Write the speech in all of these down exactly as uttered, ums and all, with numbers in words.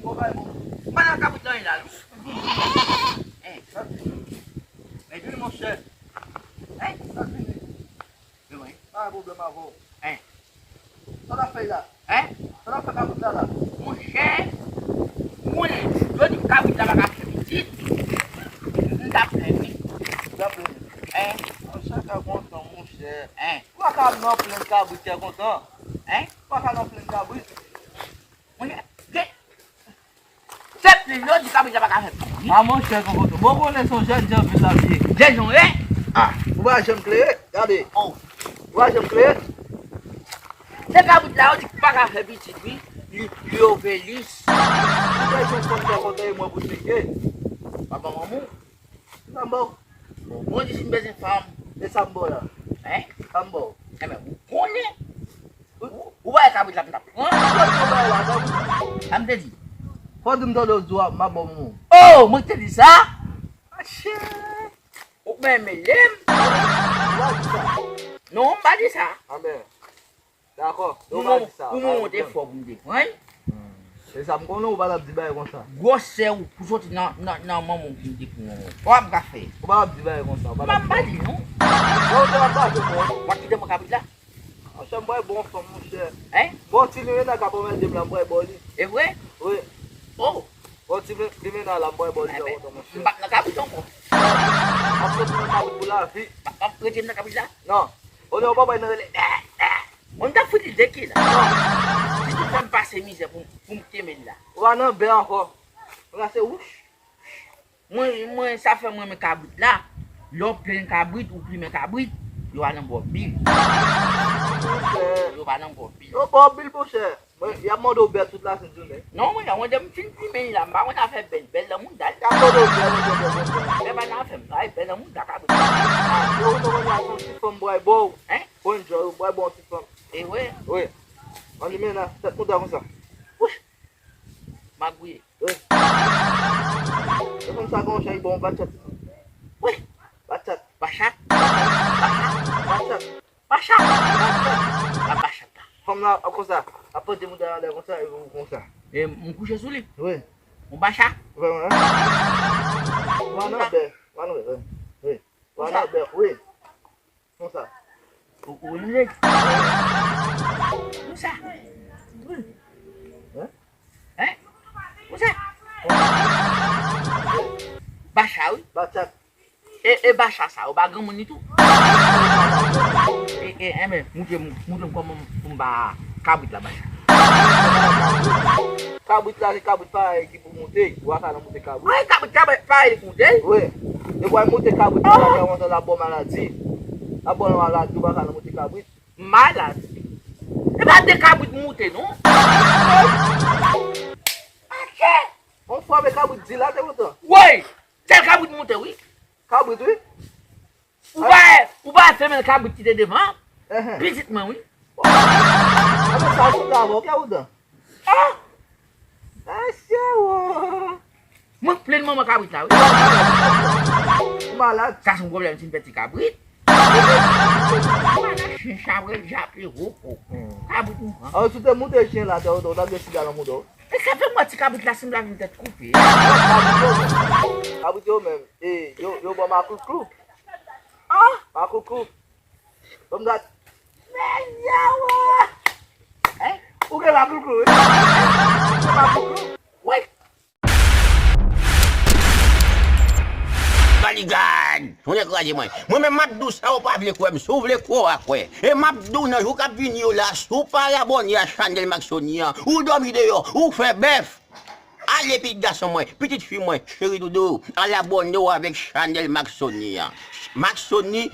vin, bon, bay, bon. M pa nan kabrit la, la, non. Hein. Sa vini. Men vini, monchè. Hein? Sa vini. Men mwen. Pa gen pwoblèm avè w. Hein. Sa w ap fè la? Hein? Sa w ap fè kabrit la, la? Monchè, ou konnen, yo di kabrit la pa ka fè pitit. M t ap fè, wi. M t ap fè. Hein? Monchè, kè kontan, monchè. Hein? Ou pa ka nan plenn kabrit, kè kontan. Hein? Ou pa ka nan plenn kabrit. Monchè, gen, se plenn yo di kabrit la pa ka fè pitit. A, monchè, kè kontan. Bon, konnen se yon jèn jan vil la ye. Jèn jan, hein? A, ou pa janm klere, gade. Oh. Ou pa janm klere. Se kabrit la yo di pa ka fè pitit, wi. Li, li ovelis. Ou pa janm fanm kè kontan e mwen pou teke. Papa manman. Sa m ba w. Bon, bon, di si m bezwen fanm. E sa m ba w la. Hein? Sa m ba w. Enben, ou konnen. Ou, ou pa wè kabrit la m t ap pran. Ou pa wè la, sa m. Sa m te di. Fò w di m tande w di w ap, m ap ba w moun. Oh, mwen te di sa? Monchè. Ou menm mele m. Ou pa di sa. Non, m pa di sa. Anben. Dakò. Pou mwen, pou mwen, ou te fò pou m te pran l. Hmm. E sa m konnen, ou pa t ap di bagay konsa. Gwosè ou pou soti nan, nan, nan manman w pou m te pran w. W ap ka fè. Ou pa t ap di bagay konsa. Ou pa t ap di. M pa di non. Non, ou te ap pase, bro. W ap kite mwen kabrit la? Monchè, m pral ba w fanm, monchè. Hein? Bon, ti limena k ap anmède m la, m pral ba w li. E vre? Wi. Oh. Bon, ti limena la, m pral ba w li, kè kontan, monchè. M p ap nan kabrit ankò. M ap soti nan kabrit pou lavi. M ap rete nan kabrit la? Non. Ou ne ou pa bay nan rele. Mwen, m t ap fout li de ki la. Si tout fè m pase mizè pou, pou m kenbe l la. Ou pa nan bè ankò. Ou la se wouch. Mwen, mwen, sa fè mwen renmen kabrit la. Lè w plenn kabrit, ou plimen kabrit, yo pa nan ba w bil. Yo pa nan ba w bil. Yo ba w bil, monchè. Mwen, y ap mande w bè tout la sent jounen. Non, mwen, mwen, depi m fin plimen li la, m pa konn afè bèl, bèl nan mouda l. Y ap mande w bè, mwen, bè, bè, bè, bè. Bèl pa nan afè m, ay, bèl nan mouda kabrit. Yo, ou konn konn la, se yon ti fanm bway ba w. Hein? Bon, jò, ou bway ba w yon ti fanm. E vre? Wi. An li men la, tèt mouda konsa. Wouch! Magouye. Wi. Se konn sa gon chay bon, bat chat. Wi. Bat chat. Bachat. Bachat. Bat chat. Bachat. Bachat. Fanm la ap konsa, ap pote mouda anlè konsa, epi ou konsa. E m kouche sou li? Wi. Ou bachat? Vrèman, hein? Ou anlè, ou anlè, wi. Ou anlè, wi. Konsa. Ou, ou renmen? Konsa. Hein? Hein? Konsa. Bachat, wi. Bachat. E, e bachat sa, ou pa granmoun li tou? E, e, enben, moutre m, moutre m kòman pou m ba kabrit la bachat. Kabrit la, se kabrit parèy ki pou moute, ou pa ka nan moute kabrit. Ay, kabrit, kabrit parèy li pou moute? Wi. Depi w moute kabrit la, la, la, la, la, bon maladi. La, bon maladi, ou pa ka nan moute kabrit. Malad. Kabrit moute, non? Ake! On fwa, men kabrit di la te lontan. Woy! Sèl kabrit moute, wi. Kabrit, wi. Ou pa, ou pa fèmen kabrit ki te devan? Ehe. Pitit mwen, wi. Amen, sa se travay, ok, ou dan. Ah! Mesye, wo. Mwen plenn manman kabrit la, wi. Ou malad. Sa se yon pwoblèm si m fè ti kabrit. Chen chabrèl jape woko. Kabrit mouhan. Awo, si w te moute chen la, te ou ta gen siga nan mouda w. E sa fè mwen ti kabrit la sanble avèk yon tèt koupe. Kabrit yo menm. E, yo, yo ban makouklou. Ah! Makouklou. Ban m gad. Men yawa! Hein? Ou gen makouklou, wi. Ou gen makouklou. Wi. Baligad! Ou nèg kraze mwen. Mwen menm m ap di w sa ou pa vle kwè m. Si w vle kwè w a kwè. E m ap di w nan jou k ap vini yo la, si w pa abòne a chanèl Maxony an, ou dòmi deyò, ou fè bèf. Ale pitit gason mwen, pitit fi mwen, cheri doudou, al abòne w avèk chanèl Maxony an. Maxony,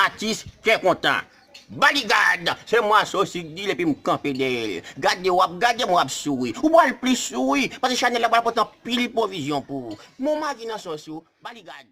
atis kè kontan. Baligad, se mwen Asosi k di l epi m kanpe dèyè l. Gade w ap gade m w ap souri. Ou pral plis souri, paske chanèl la pral pote anpil pwovizyon pou ou. Men w magi nan sòs ou, Baligad.